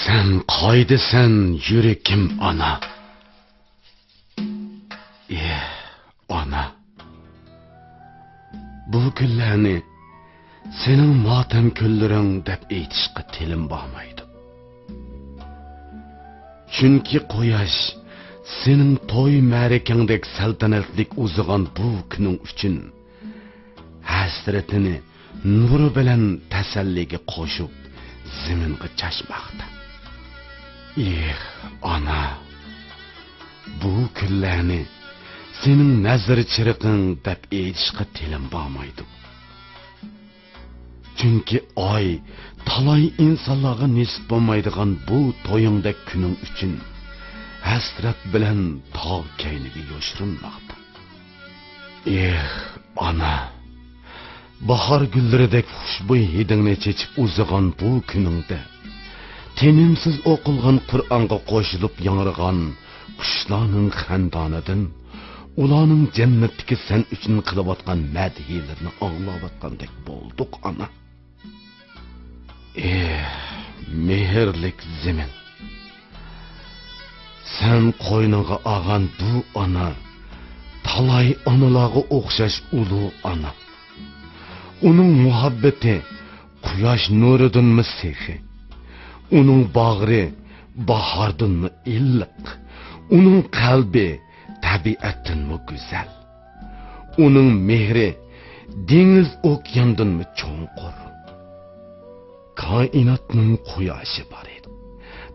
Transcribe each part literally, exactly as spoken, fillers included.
سەن قايدىسەن، يۈرىكىم ئانا؟ ئېھ، ئانا. بۇ كۈنلەرنى سېنىڭ ماتەم كۈنلىرىڭ دەپ ئېيتىشقا تىلىم بارمايدۇ. چۈنكى قۇياش سېنىڭ توي مەرىكەڭدەك سەلتەنەتلىك ئۇزىغان بۇ كۈنۈڭ ئۈچۈن ھەسرىتىنى نۇرى بىلەن تەسەللىگە قوشۇپ زېمىنغا چاچماقتا. ئېھ، ئانا! بۇ كۈنلەرنى سېنىڭ نەزىر چىرىغىڭ دەپ ئېيتىشقا تىلىم بارمايدۇ. چۈنكى ئاي تالاي ئىنسانلارغا نېسىپ بولمايدىغان بۇ تويۇڭدەك كۈنۈڭ ئۈچۈن ھەسرەت بىلەن تاغ كەينىگە يوشۇرۇنماقتا. ئېھ، ئانا! باھار گۈللىرىدەك خۇشبۇي ھىدىڭنى چېچىپ ئۇزىغان بۇ كۈنۈڭدە، تىنىمسىز ئوقۇلغان قۇرئانغا قوشۇلۇپ ياڭرىغان قۇشلارنىڭ خەندانىدىن، ئۇلارنىڭ جەننەتتىكى سەن ئۈچۈن قىلىۋاتقان مەدھىيلىرىنى ئاڭلاۋاتقاندەك بولدۇق، ئانا. ئېھ، مېھىرلىك زېمىن! سەن قوينۇڭغا ئالغان بۇ ئانا تالاي ئانىلارغا ئوخشاش ئۇلۇغ ئانا. ئۇنىڭ مۇھەببىتى قۇياش نۇرىدىنمۇ سېخىي. ئۇنىڭ باغرى باھاردىنمۇ ئىللىق. ئۇنىڭ قەلبى تەبىئەتتىنمۇ گۈزەل. ئۇنىڭ مېھرى دېڭىز ئوكياندىنمۇ چوڭقۇر. كائىناتنىڭ قۇياشى بار ئىدى.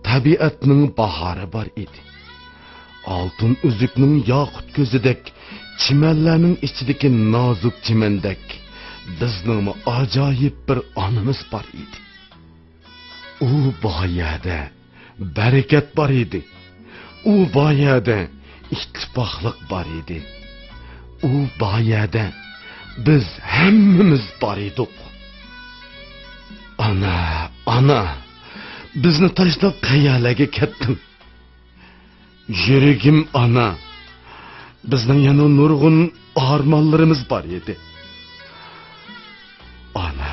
تەبىئەتنىڭ باھارى بار ئىدى. ئالتۇن ئۈزۈكنىڭ ياقۇت كۆزىدەك، چىمەنلەرنىڭ ئىچىدىكى نازۇك چىمەندەك بىزنىڭمۇ ئاجايىپ بىر ئانىمىز بار ئىدى. ئۇ بار يەردە بەرىكەت بار ئىدى. ئۇ بار يەردە ئىتتىپاقلىق بار ئىدى. ئۇ بار يەردە بىز ھەممىمىز بار ئىدۇق. ئانا، ئانا، بىزنى تاشلاپ قەيەرلەرگە كەتتىڭ؟ يۈرىكىم ئانا، بىزنىڭ يەنە نۇرغۇن ئارمانلىرىمىز بار ئىدى. ئانا،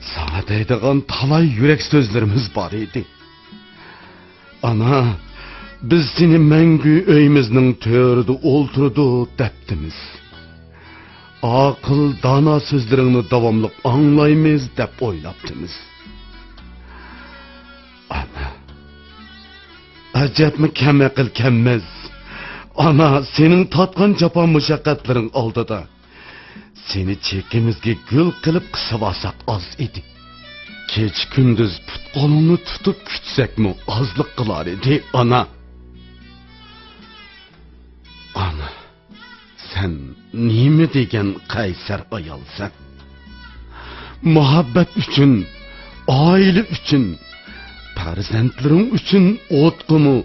ساڭا دەيدىغان تالاي يۈرەك سۆزلىرىمىز بار ئىدى. ئانا، بىز سېنى مەڭگۈ ئۆيىمىزنىڭ تۆرىدە ئولتۇرىدۇ دەپتىمىز. ئاقىل، دانا سۆزلىرىڭنى داۋاملىق ئاڭلايمىز دەپ ئويلاپتىمىز. ئانا، ئەجەبمۇ كەم ئەقىل كەممىز. ئانا، سېنىڭ تارتقان جاپا مۇشەققەتلىرىڭ ئالدىدا سېنى چېكىمىزگە گۈل قىلىپ قىسىۋالساق ئاز ئىدى. كېچە كۈندۈز پۇت قولۇڭنى تۇتۇپ كۈتسەكمۇ ئازلىق قىلار ئىدى، ئانا. ئانا، سەن نېمە دېگەن قەيسەر ئايالسەن! مۇھەببەت ئۈچۈن، ئائىلە ئۈچۈن، پەرزەنتلىرىڭ ئۈچۈن ئوتقىمۇ،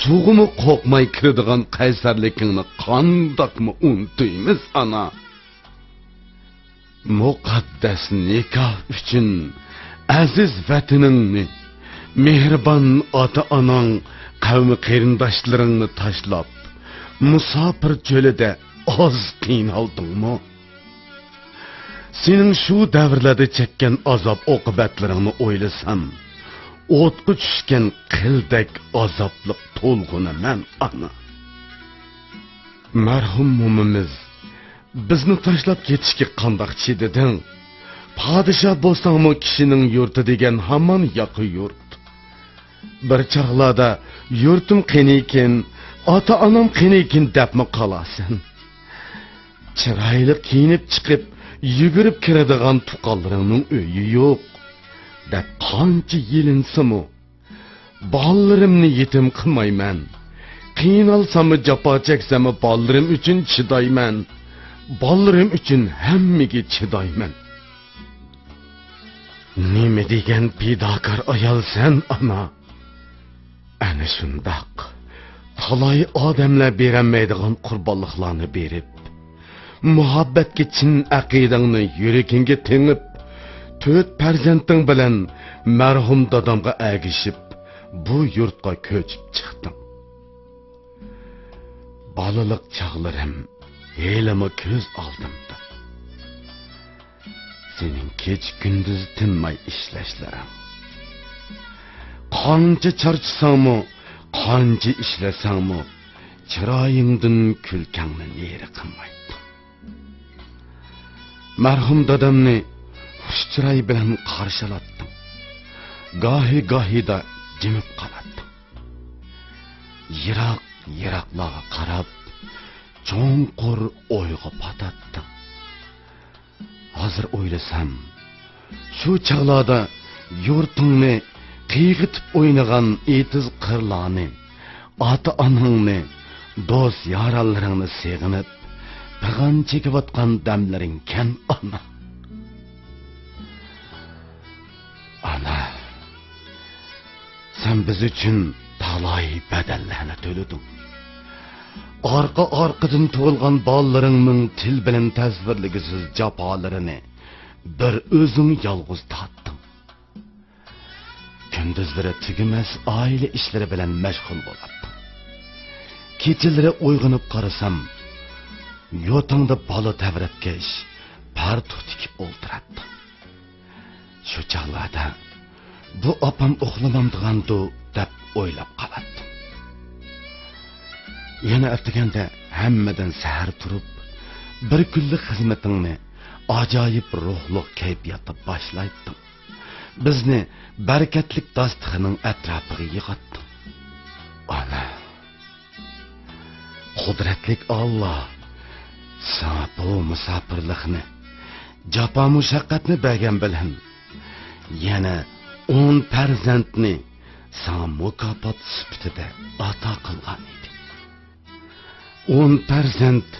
سۇغىمۇ قورقماي كىرىدىغان قەيسەرلىكىڭنى قانداقمۇ ئۇنتۇيمىز، ئانا؟ مۇقەددەس نىكاھ ئۈچۈن ئەزىز ۋەتىنىڭنى، مېھرىبان ئاتا-ئاناڭ، قەۋم-قېرىنداشلىرىڭنى تاشلاپ، مۇساپىر چۆلىدە ئاز قىينالدىڭمۇ؟ سېنىڭ شۇ دەۋرلەردە چەككەن ئازاب-ئوقۇبەتلىرىڭنى ئويلىسام، ئوتقا چۈشكەن قىلدەك ئازابلىق تولغىنىمەن، ئانا. مەرھۇم مومىمىز بىزنى تاشلاپ كېتىشكە قانداق چىدىدىڭ؟ پادىشاھ بولساڭمۇ كىشىنىڭ يۇرتى دېگەن ھامان ياقا يۇرت. بىر چاغلاردا يۇرتۇم قېنىكىن، ئاتا-ئانام قېنىكىن دەپمۇ قالارسەن. چىرايلىق كىيىنىپ چىقىپ، يۈگۈرۈپ كىرىدىغان تۇغقانلىرىڭنىڭ ئۆيى يوق، دەپ قانچە يېلىنسىمۇ، بالىلىرىمنى يېتىم قىلمايمەن. قىينالساممۇ، جاپا چەكسەممۇ، بالىلىرىم ئۈچۈن چىدايمەن. بالىلىرىم ئۈچۈن ھەممىگە چىدايمەن. نېمە دېگەن پىداكار ئايالسەن، ئانا! ئەنە شۇنداق، تالاي ئادەملەر بېرەلمەيدىغان قۇربانلىقلارنى بېرىپ، مۇھەببەتكە چىن ئەقىدەڭنى يۈرىكىڭگە تېڭىپ، تۆت پەرزەنتىڭ بىلەن مەرھۇم دادامغا ئەگىشىپ، بۇ يۇرتقا كۆچۈپ چىقتىڭ. بالىلىق چاغلىرىم ھېلىمۇ كۆز ئالدىمدا. سېنىڭ كېچە-كۈندۈز تىنماي ئىشلەشلىرىڭ، قانچە چارچىساڭمۇ، قانچە ئىشلەتسەڭمۇ، چىرايىڭدىن كۈلكەڭنى نېرى قىلمايتتىڭ. مەرھۇم دادامنى خۇش چىراي بىلەن قارشى ئالاتتىڭ. گاھى-گاھىدا جىمىپ قالاتتىڭ. يىراق-يىراقلارغا قاراپ، چوڭقۇر ئويغا پاتاتتىڭ. ھازىر ئويلىسام، شۇ چاغلاردا يۇرتۇڭنى قىيغىتىپ ئوينىغان ئېتىز-قىرلارنى، ئاتا-ئاناڭنى، دوست-يارەنلىرىڭنى سېغىنىپ، پىغان چېكىۋاتقان دەملىرىڭكەن، ئانا. ئانا، سەن بىز ئۈچۈن تالاي بەدەللەرنى تۆلىدىڭ. ئارقا-ئارقىدىن تۇغۇلغان بالىلىرىڭنىڭ تىل بىلەن تەسۋىرلىگۈسىز جاپالىرىنى بىر ئۆزۈڭ يالغۇز تارتتىڭ. كۈندۈزلىرى تۈگىمەس ئائىلە ئىشلىرى بىلەن مەشغۇل بولاتتىڭ. كېچىلىرى ئويغىنىپ قارىسام، يوتاڭدا بالا تەۋرەتكەچ، پارتۇق تىكىپ ئولتۇراتتىڭ. شۇ چاغلاردا، بۇ ئاپام ئۇخلىمامدىغاندۇ دەپ ئويلاپ قالاتتىم. يەنە ئەتىگەندە ھەممىدىن سەھەر تۇرۇپ، بىر كۈنلۈك خىزمىتىڭنى ئاجايىپ روھلۇق كەيپىياتتا باشلايتتىڭ. بىزنى بەرىكەتلىك داستىخىنىڭ ئەتراپىغا يىغاتتىڭ. ئانا، قۇدرەتلىك ئاللا ساڭا بۇ مۇساپىرلىقنى، جاپا-مۇشەققەتنى بەرگەن بىلەن، يەنە ئون پەرزەنتنى ساڭا مۇكاپات سۈپىتىدە ئاتا قىلغان ئىدى. ئون پەرزەنت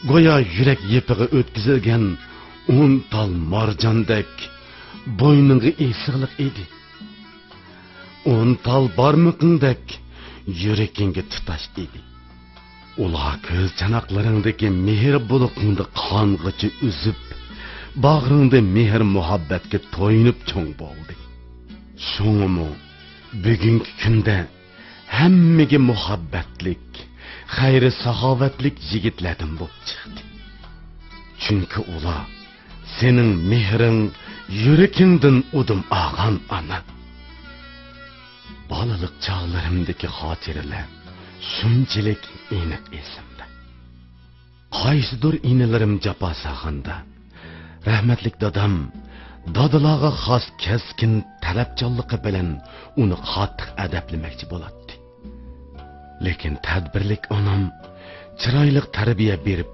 گويا يۈرەك يېپىغا ئۆتكۈزۈلگەن ئون تال مارجاندەك بوينۇڭغا ئېسىقلىق ئىدى. ئون تال بارمىقىڭدەك يۈرىكىڭگە تۇتاش ئىدى. ئۇلار كۆز چاناقلىرىڭدىكى مېھىر بۇلىقىڭدا قانغىچە ئۈزۈپ، باغرىڭدا مېھىر-مۇھەببەتكە تويۇنۇپ چوڭ بولدى. شۇڭىمۇ بۈگۈنكى كۈندە ھەممىگە مۇھەببەتلىك، خەير-ساخاۋەتلىك يىگىتلەردىن بولۇپ چىقتى. چۈنكى ئۇلار سېنىڭ مېھرىڭ يۈرىكىڭدىن ئۇدۇم ئالغان، ئانا. بالىلىق چاغلىرىمدىكى خاتىرىلەر شۇنچىلىك ئېنىق ئېسىمدە. قايسىدۇر ئىنىلىرىم جاپا سالغاندا، رەھمەتلىك دادام دادىلارغا خاس كەسكىن تەلەپچانلىقى بىلەن ئۇنى قاتتىق ئەدەپلىمەكچى بولاتتى. لېكىن تەدبىرلىك ئانام چىرايلىق تەربىيە بېرىپ،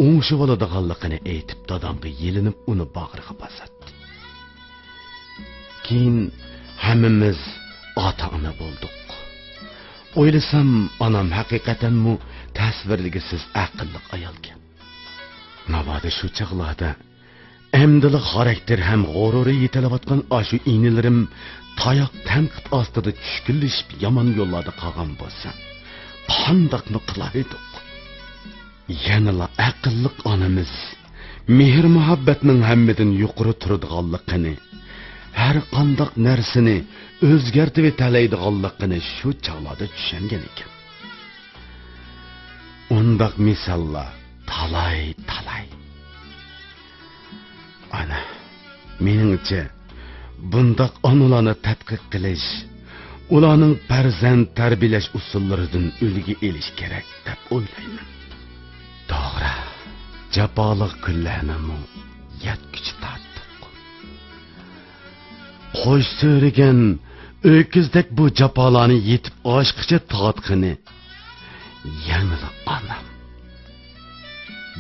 ئوڭشىۋالىدىغانلىقىنى ئېيتىپ، دادامغا يېلىنىپ، ئۇنى باغرىغا باساتتى. كېيىن ھەممىمىز ئاتا-ئانا بولدۇق. ئويلىسام، ئانام ھەقىقەتەنمۇ تەسۋىرلىگۈسىز ئەقىللىق ئايالكەن. ناۋادا شۇ چاغلاردا ئەمدىلا خاراكتېر ھەم غۇرۇرى يېتىلىۋاتقان ئاشۇ ئىنىلىرىم تاياق تەنقىد ئاستىدا چۈشكۈنلىشىپ يامان يوللاردا قالغان بولسا، قانداقمۇ قىلايدۇق؟ يەنىلا ئەقىللىق ئانىمىز مېھىر-مۇھەببەتنىڭ ھەممىدىن يۇقىرى تۇرىدىغانلىقىنى، ھەر قانداق نەرسىنى ئۆزگەرتىۋېتەلەيدىغانلىقىنى شۇ چاغلاردا چۈشەنگەن ئىكەن. ئۇنداق مىساللار تالاي-تالاي. ئانا، مېنىڭچە، بۇنداق ئانىلارنى تەتقىق قىلىش، ئۇلارنىڭ پەرزەنت تەربىيەلەش ئۇسۇللىرىدىن ئۈلگە ئېلىش كېرەك، دەپ ئويلايمەن. توغرا، جاپالىق كۈنلەرنىمۇ يەتكۈچە تارتتۇق. قوش سۆرىگەن ئۆكۈزدەك بۇ جاپالارنى يېتىپ ئاشقىچە تارتقىنى يەنىلا ئانام.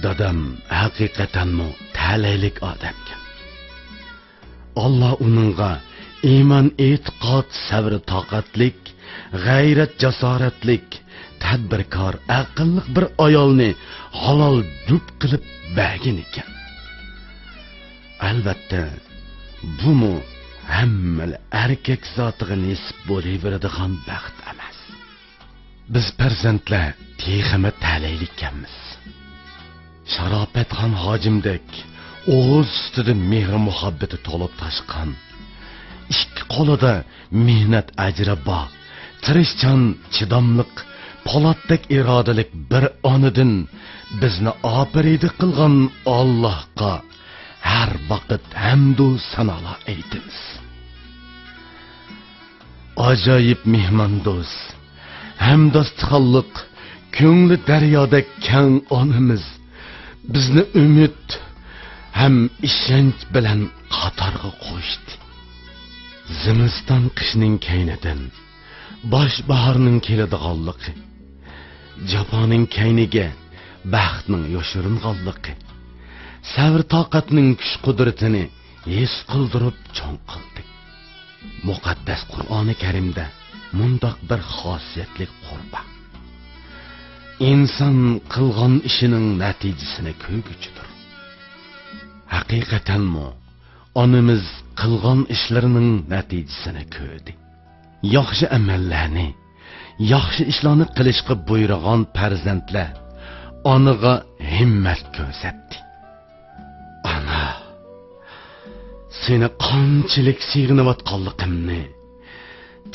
دادام ھەقىقەتەنمۇ تەلەيلىك ئادەمكەن. ئاللا ئۇنىڭغا ئىمان، ئېتىقاد، سەۋر، تاقەتلىك، غەيرەت، جاسارەتلىك، تەدبىركار، ئەقىللىق بىر ئايالنى ھالال جۈپ قىلىپ بەرگەن ئىكەن. ئەلۋەتتە، بۇمۇ ھەممىلا ئەركەك زاتىغا نېسىپ بولۇۋېرىدىغان بەخت ئەمەس. بىز پەرزەنتلەر تېخىمۇ تەلەيلىككەنمىز. شاراپەتخان ھاجىمدەك ئوغۇز سۈتىدە مېھرى-مۇھەببىتى تولۇپ تاشقان، ئىككى قولىدا مېھنەت ئەجرى بار، تىرىشچان، چىداملىق، پولاتتەك ئىرادىلىك بىر ئانىدىن بىزنى ئاپىرىدە قىلغان ئاللاھقا ھەر ۋاقىت ھەمدۇ سانالار ئېيتىمىز. ئاجايىپ مېھماندوست، ھەمداستىخانلىق، كۆڭلى دەريادەك كەڭ ئانىمىز بىزنى ئۈمىد ھەم ئىشەنچ بىلەن قاتارغا قوشتى. زىمىستان قىشنىڭ كەينىدىن باش باھارنىڭ كېلىدىغانلىقى، جاپانىڭ كەينىگە بەختنىڭ يوشۇرۇنغانلىقى، سەۋر-تاقەتنىڭ كۈچ-قۇدرىتىنى ھېس قىلدۇرۇپ چوڭ قىلدى. مۇقەددەس قۇرئانى كەرىمدە مۇنداق بىر خاسىيەتلىك قۇر بار: «ئىنسان قىلغان ئىشىنىڭ نەتىجىسىنى كۆرگۈچىدۇر.» ھەقىقەتەنمۇ، ئانىمىز قىلغان ئىشلىرىنىڭ نەتىجىسىنى كۆردى. ياخشى ئەمەللەرنى، ياخشى ئىشلارنى قىلىشقا بۇيرۇغان پەرزەنتلەر ئانىغا ھىممەت كۆرسەتتى. ئانا، سېنى قانچىلىك سېغىنىۋاتقانلىقىمنى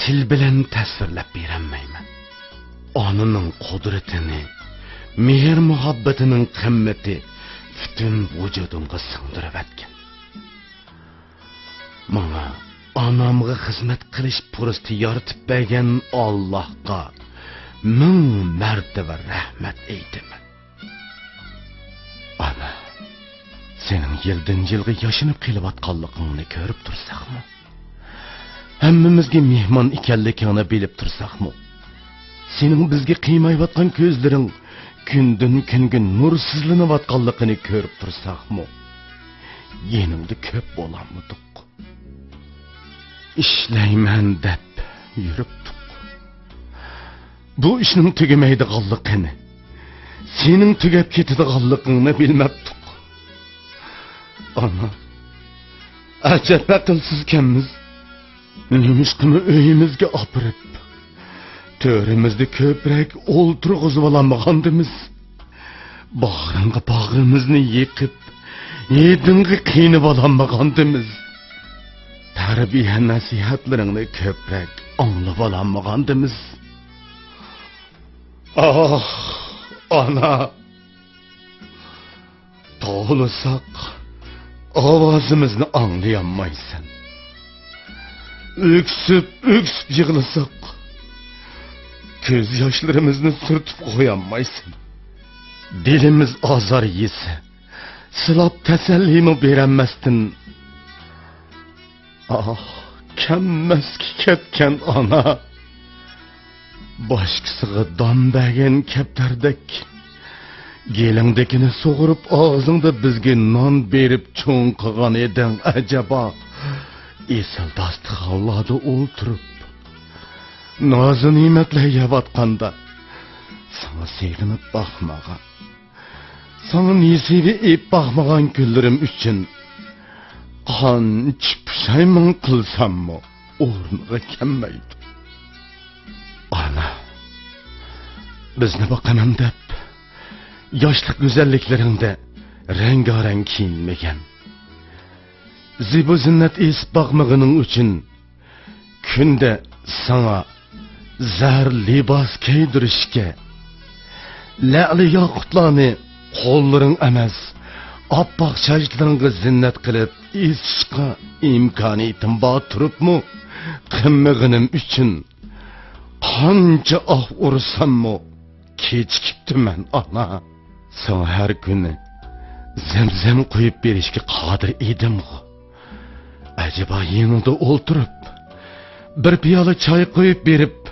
تىل بىلەن تەسۋىرلەپ بېرەلمەيمەن. ئانىنىڭ قۇدرىتىنى، مېھىر-مۇھەببىتىنىڭ قىممىتى پۈتۈن ۋۇجۇدۇمغا سىڭدۈرۈۋەتكەن. ماڭا ئانامغا خىزمەت قىلىش پۇرسىتى يارىتىپ بەرگەن ئاللاھقا مىڭ مەرتىۋە رەھمەت ئېيتىمەن. ئانا، سېنىڭ يىلدىن-يىلغا ياشىنىپ قېلىۋاتقانلىقىڭنى كۆرۈپ تۇرساقمۇ، ھەممىمىزگە مېھمان ئىكەنلىكىڭنى بىلىپ تۇرساقمۇ، سېنىڭ بىزگە قىيمايۋاتقان كۆزلىرىڭ كۈندىن-كۈنگە نۇرسىزلىنىۋاتقانلىقىنى كۆرۈپ تۇرساقمۇ، يېنىڭدا كۆپ بولالمىدۇق. ئىشلەيمەن دەپ يۈرۈپتۇق. بۇ ئىشنىڭ تۈگىمەيدىغانلىقىنى، سېنىڭ تۈگەپ كېتىدىغانلىقىڭنى بىلمەپتۇق. ئانا، ئەجەب ئەقىلسىزكەنمىز. نېمىشقىمۇ ئۆيىمىزگە ئاپىرىپ، تۆرىمىزدە كۆپرەك ئولتۇرغۇزۇۋالالمىغاندىمىز؟ باغرىڭغا باغرىمىزنى يېقىپ، ھىدىڭغا قىينىۋالالمىغاندىمىز؟ تەربىيە نەسىھەتلىرىڭنى كۆپرەك ئاڭلىۋالالمىغاندىمىز؟ ئاھ، ئانا! توۋلىساق، ئاۋازىمىزنى ئاڭلىيالمايسەن. ئۆكسۈپ-ئۆكسۈپ يىغلىساق، كۆز ياشلىرىمىزنى سۈرتۈپ قويالمايسەن. دىلىمىز ئازار يېسە، سىلاپ تەسەللىمۇ بېرەلمەستىن، ئاھ، كەممەسكە كەتكەن ئانا! باشكىسىغا دان بەرگەن كەپتەردەك، گېلىڭدىكىنى سۇغۇرۇپ، ئاغزىڭدا بىزگە نان بېرىپ چوڭ قىلغان ئىدىڭ ئەجەبا. ئېسىل داستىخانلاردا ئولتۇرۇپ، نازۇ-نېمەتلەر يەۋاتقاندا، ساڭا سېغىنىپ باقمىغان، ساڭا نېسىۋە ئېلىپ باقمىغان كۈنلىرىم ئۈچۈن قانچە پۇشايمان قىلساممۇ ئورنىغا كەلمەيدۇ. ئانا، بىزنى باقىمەن دەپ، ياشلىق گۈزەللىكلىرىڭدە رەڭگارەڭ كىيىنمىگەن، زىبۇ-زىننەت ئېسىپ باقمىغىنىڭ ئۈچۈن كۈندە ساڭا زەھەر لىباس كىيدۈرۈشكە، لەئلى ياقۇتلارنى قوللىرىڭ ئەمەس، ئاپئاق چاچلىرىڭغا زىننەت قىلىپ ئېسىشقا ئىمكانىيىتىم بار تۇرۇپمۇ، قىلمىغىنىم ئۈچۈن قانچە ئاھ ئۇرساممۇ كېچىكىپتىمەن، ئانا. ساڭا ھەر كۈنى زەمزەم قۇيۇپ بېرىشكە قادىر ئىدىمغۇ؟ ئەجەبا يېنىڭدا ئولتۇرۇپ، بىر پىيالە چاي قۇيۇپ بېرىپ،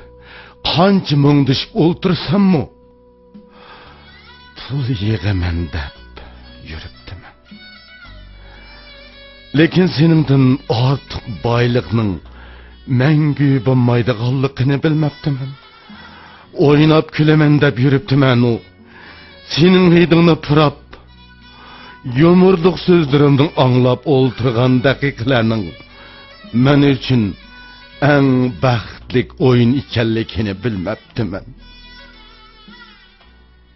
قانچە مۇڭدىشىپ ئولتۇرساممۇ، پۇل يىغىمەن دەپ يۈرۈپتىمەن. لېكىن سېنىڭدىن ئارتۇق بايلىقنىڭ مەڭگۈ بولمايدىغانلىقىنى بىلمەپتىمەن. ئويناپ كۈلىمەن دەپ يۈرۈپتىمەنۇ، سېنىڭ ھىدىڭنى پۇراپ، يۇمۇرلۇق سۆزلىرىمنى ئاڭلاپ ئولتۇرغان دەقىقىلەرنىڭ مەن ئۈچۈن ئەڭ بەختلىك ئويۇن ئىكەنلىكىنى بىلمەپتىمەن.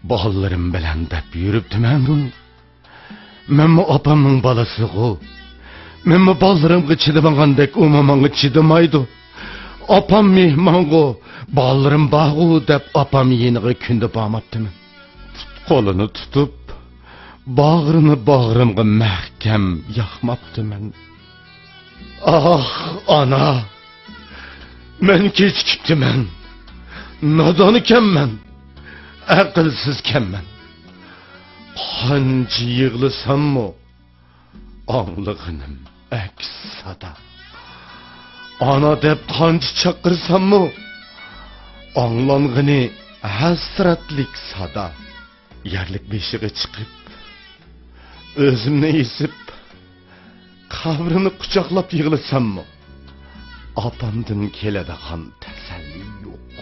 بالىلىرىم بىلەن دەپ يۈرۈپتىمەنۇ، مەنمۇ ئاپامنىڭ بالىسىغۇ. مەنمۇ بالىلىرىمغا چىدىمىغاندەك ئۇمۇ ماڭا چىدىمايدۇ. ئاپام مېھمانغۇ، بالىلىرىم بارغۇ دەپ ئاپام يېنىغا كۈندە بارماپتىمەن. پۇت-قولىنى تۇتۇپ، باغرىنى باغرىمغا مەھكەم ياقماپتىمەن. ئاھ، ئانا! مەن كېچىكىپتىمەن. نادان ئىكەنمەن. ئەقىلسىزكەنمەن. قانچە يىغلىساممۇ، ئاڭلىغىنىم ئەكس سادا. ئانا دەپ قانچە چاقىرساممۇ، ئاڭلانغىنى ھەسرەتلىك سادا. يەرلىك بېشىغا چىقىپ، ئۆزۈمنى ئېسىپ، قەبرىنى قۇچاقلاپ يىغلىساممۇ، ئاپامدىن كېلىدىغان تەسەللى يوق.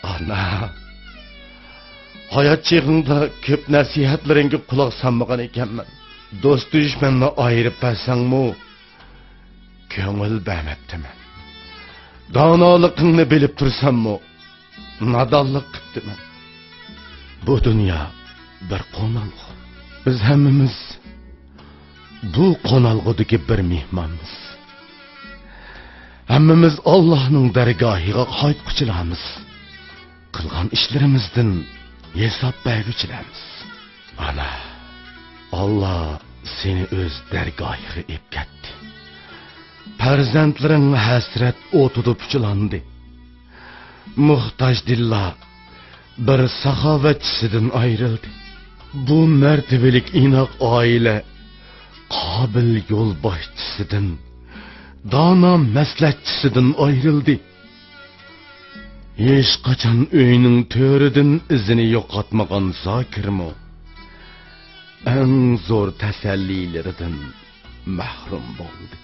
ئانا، ھايات چېغىڭدا كۆپ نەسىھەتلىرىڭگە قۇلاق سالمىغان ئىكەنمەن. دوست-دۈشمەننى ئايرىپ بەرسەڭمۇ، كۆڭۈل بەرمەپتىمەن. دانالىقىڭنى بىلىپ تۇرساممۇ، نادانلىق قىپتىمەن. بۇ دۇنيا بىر قونالغۇ. بىز ھەممىمىز بۇ قونالغۇدىكى بىر مېھمانمىز. ھەممىمىز ئاللاھنىڭ دەرگاھىغا قايتقۇچىلارمىز. قىلغان ئىشلىرىمىزدىن ھېساب بەرگۈچىلەرمىز. ئانا، ئاللا سېنى ئۆز دەرگاھىغا ئېلىپ كەتتى. پەرزەنتلىرىڭ ھەسرەت ئوتىدا پۇچىلاندى. موھتاجدىللا بىر ساخاۋەتچىسىدىن ئايرىلدى. بۇ مەرتىۋىلىك ئىناق ئائىلە قابىل يولباشچىسىدىن، دانا مەسلىھەتچىسىدىن ئايرىلدى. ھېچقاچان ئۆينىڭ تۆرىدىن ئىزىنى يوقاتمىغان زاكىرمۇ ئەڭ زور تەسەللىلىرىدىن مەھرۇم بولدى.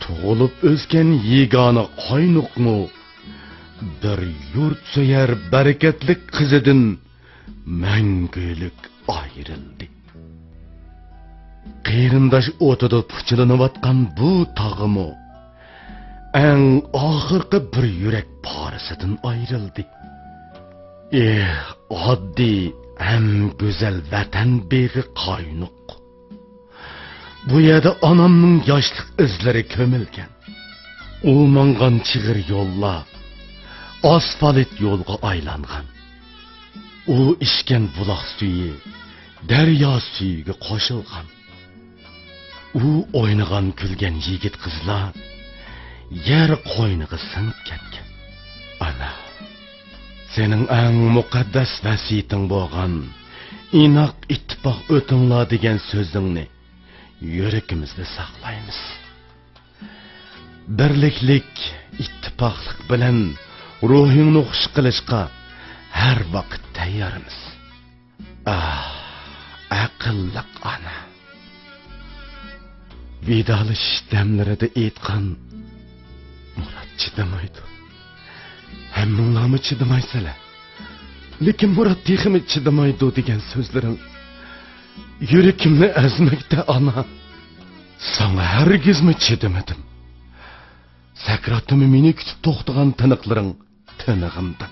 تۇغۇلۇپ ئۆسكەن يېگانە قاينۇقمۇ بىر يۇرتسۆيەر بەرىكەتلىك قىزىدىن مەڭگۈلۈك ئايرىلدى. قېرىنداش ئوتىدا پۇچىلىنىۋاتقان بۇ تاغىمۇ ئەڭ ئاخىرقى بىر يۈرەك پارىسىدىن ئايرىلدى. ئېھ، ئاددىي ھەم گۈزەل ۋەتەن بېغى قاينۇق. بۇ يەردە ئانامنىڭ ياشلىق ئىزلىرى كۆمۈلگەن. ئۇ ماڭغان چىغىر يوللار ئاسفالت يولغا ئايلانغان. ئۇ ئىچكەن بۇلاق سۈيى دەريا سۈيىگە قوشۇلغان. ئۇ ئوينىغان، كۈلگەن يىگىت قىزلار يەر قوينىغا سىڭىپ كەتكەن. ئانا، سېنىڭ ئەڭ مۇقەددەس ۋەسىيىتىڭ بولغان «ئىناق ئىتتىپاق ئۆتۈڭلار» دېگەن سۆزۈڭنى يۈرىكىمىزدە ساقلايمىز. بىرلىكلىك، ئىتتىپاقلىق بىلەن روھىڭنى خۇش قىلىشقا ھەر ۋاقىت تەييارمىز. ئاھ، ئەقىللىق ئانا. ۋىدالىشىش دەملىرىدە ئېيتقان، «مۇرات چىدىمايدۇ. ھەممىڭلارمۇ چىدىمايسىلەر. لېكىن مۇرات تېخىمۇ چىدىمايدۇ» دېگەن سۆزلىرىڭ يۈرىكىمنى ئەزمەكتە، ئانا. ساڭا ھەرگىزمۇ چىدىمىدىم. سەكراتتىمۇ مېنى كۈتۈپ توختىغان تىنىقلىرىڭ تىنىقىمدا.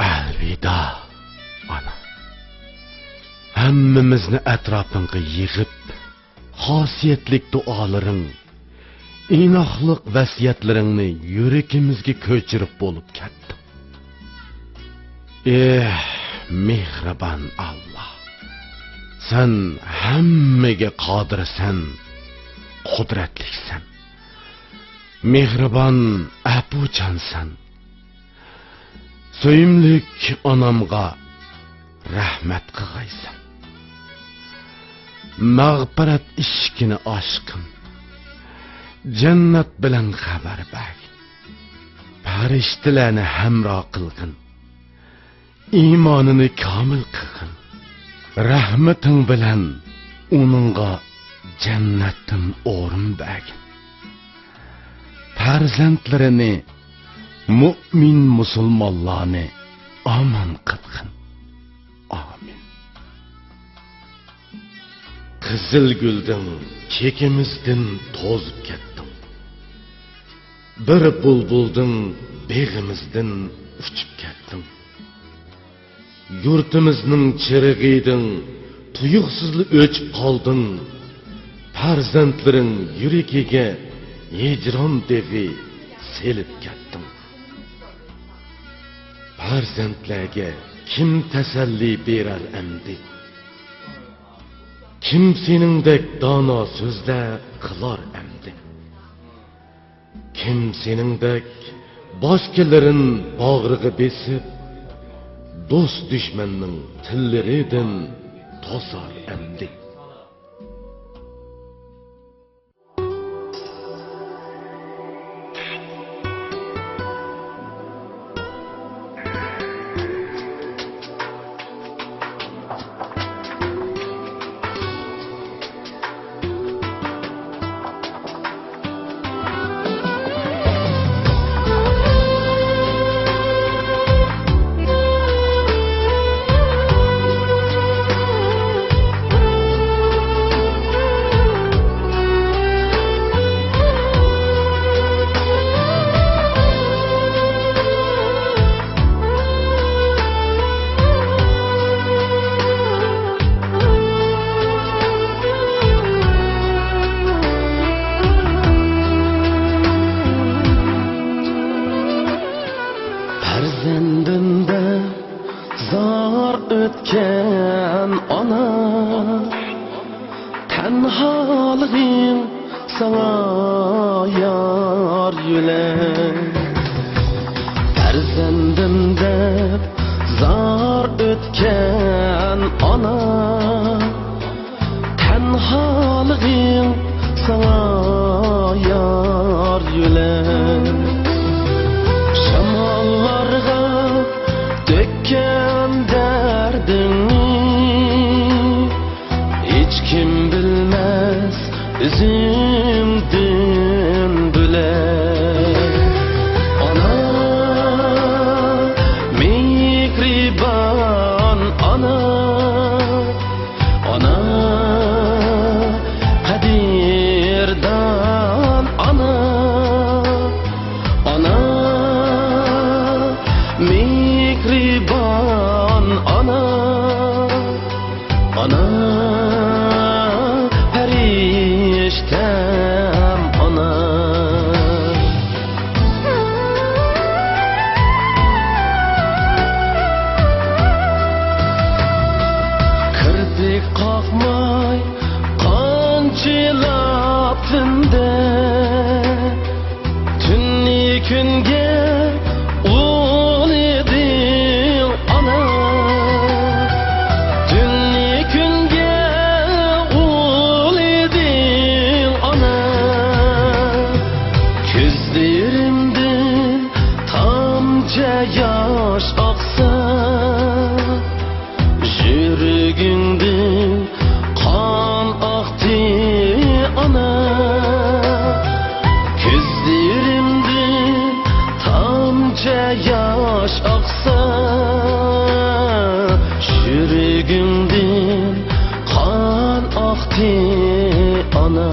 ئەلۋىدا، ئانا. ھەممىمىزنى ئەتراپىڭغا يىغىپ، خاسىيەتلىك دۇئالىرىڭ، ئىناقلىق ۋەسىيەتلىرىڭنى يۈرىكىمىزگە كۆچۈرۈپ بولۇپ كەتتىڭ. ئېھ، مېھرىبان ئاللا! سەن ھەممىگە قادىرسەن، قۇدرەتلىكسەن. مېھرىبان، ئەپۇچانسەن. سۆيۈملۈك ئانامغا رەھمەت قىلغايسەن. مەغپىرەت ئىشىكىنى ئاچقىن. جەننەت بىلەن خەۋەر بەرگىن. پەرىشتىلەرنى ھەمراھ قىلغىن. ئىمانىنى كامىل قىلغىن. رەھمىتىڭ بىلەن ئۇنىڭغا جەننەتتىن ئورۇن بەرگىن. پەرزەنتلىرىنى، مۇئمىن مۇسۇلمانلارنى ئامان قىلغىن. ئامىن. قىزىل گۈلدىڭ كېكىمىزدىن توزۇپ كەتتىڭ. بىر بۇلبۇلدىڭ بېغىمىزدىن ئۇچۇپ كەتتىڭ. يۇرتىمىزنىڭ چىرىغىدىڭ تۇيۇقسىزلا ئۆچۈپ قالدىڭ. پەرزەنتلىرىڭ يۈرىكىگە ھىجران دېغى سېلىپ كەتتىڭ. پەرزەنتلەرگە كىم تەسەللى بېرەر ئەمدى؟ كىم سېنىڭدەك دانا سۆزلەر قىلار ئەمدى؟ كىم سېنىڭدەك باشقىلىرىن باغرىغا بېسىپ، دوست-دۈشمەننىڭ تىللىرىدىن توسار ئەمدى؟ پەرزەندىم دەپ زار ئۆتكەن ئانا، تەنھالىقىڭ ساڭا يار يۆلەك. پەرزەندىم دەپ زار ئۆتكەن ئانا، تەنھالىقىڭ ساڭا يار يۆلەك. شاماللارغا تۆككەن دەردىڭنى ھېچكىم بىلمەس ئۆزۈڭدىن بۆلەك. ئانا، مېھرىبان ئانا، ئانا، قەدىردان ئانا، ئانا، مېھرىبان ئانا، ئانا، پەرىشتەم ئانا. كىرپىك قاقماي قانچىلاپ تۈندە، تۈننى كۈنگە ئۇلىدىڭ ئانا، تۈننى كۈنگە ئۇلىدىڭ ئانا. كۆزلىرىمدىن تامچە ياش ئاقسا، يۈرىكىڭدىن قان ئاقتى ئانا. كۆزلىرىمدىن تامچە ياش ئاقسا، يۈرىكىڭدىن قان ئاقتى ئانا.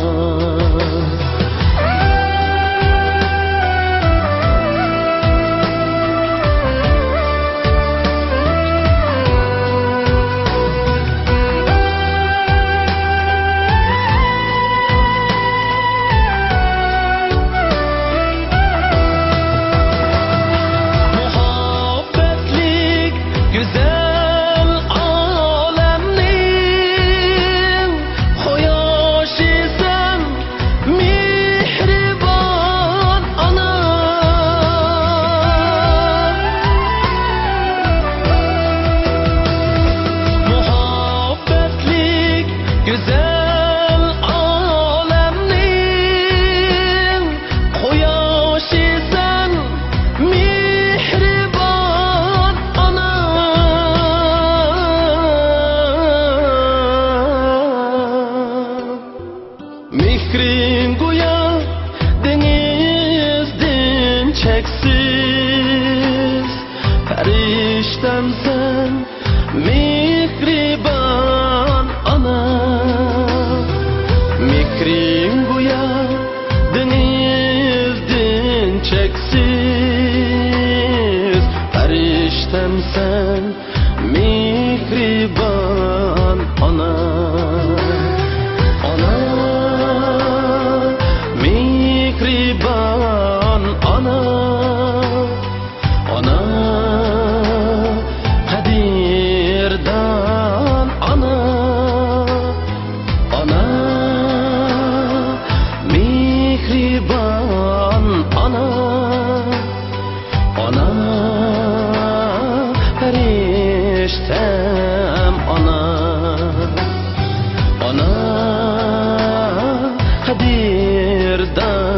مۇھەببەتلىك گۈزەل ئالەمنىڭ قۇياشى سەن، مېھرىبان ئانا. مۇھەببەتلىك گۈزەل ئالەمنىڭ قۇياشى سەن، مېھرىبان ئانا. مېھرىڭ گويا دېڭىزدىن چەكسىز، پەرىشتەمسەن، مېھرىبان ئانا. مېھرىڭ گويا دېڭىزدىن چەكسىز، پەرىشتەمسەن، مېھرىبان ئانا. ئانا، مېھرىبان ئانا. ئانا، قەدىردان ئانا، ئانا، مېھرىبان ئانا، ئانا، پەرىشتەم ئانا، ئانا، قەدىردان.